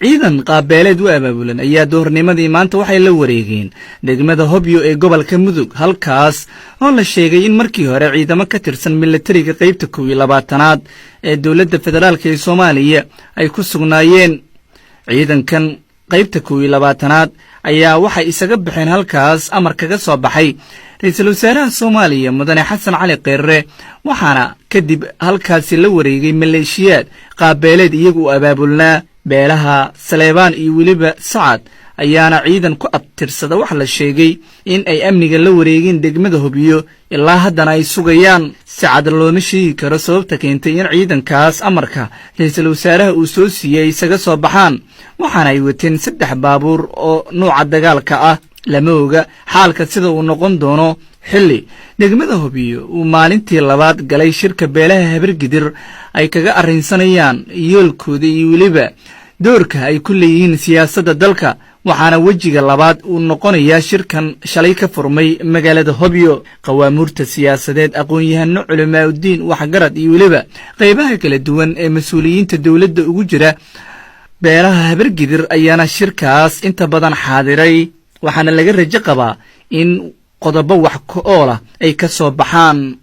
Ciidan qaabeeleed u abaabulan ayaa duhurnimadii maanta waxay la wareegeen degmada Hobyo ee gobolka Mudug, halkaas oo la sheegay in markii hore ciidamo ka tirsan milatariga qaybta 21aad ee dowladda federaalka ee Soomaaliya ay ku sugnaayeen. Ciidankan qaybta 21aad ayaa waxay isaga baxeen halkaas amar kaga soo baxay ra-iisul wasaaraha Soomaaliya, Mudane Xasan Cali Kheyre, waxaana kadib halkaasi la wareegay maleeshiyaad qaabeeleed iyagu u abaabulnaa. Beelaha Saleebaan iyo weliba Sacad ayaana ciidan ku abtirsada waxa la sheegay in ay amniga la wareegeen degmada Hobyo, ilaa haddana ay sugayaan. Si cad looma sheegi karo sababta keentay in ciidankaas amarka ra-iisul wasaaraha uu soo siiyey ay isaga soo baxaan, waxaana ay wateen 3 baabuur oo nuuca dagaalka ah. Lama oga xaalka sida uu noqon doono xilli degmada Hobyo uu maalintii labaad galay shirka beelaha Habargidir ay kaga arrinsanayaan yoolkooda iyo weliba doorka ay ku leeyihiin siyaasadda dalka, waxaana wejiga labaad uu noqonayaa shirkan shalay ka furmay magaalada Hobyo. Qawaamuurta siyaasadeed, aqoon-yahano, culamaauddiin, waxgarad iyo weliba qaybaha kala duwan ee mas-uuliyiinta dowladda ugu jira beelaha Habargidir ayaana shirkaas inta badan xaadiray, waxaana laga rajo qabaa in qodobo wax ka oolah ay ka soo baxaan.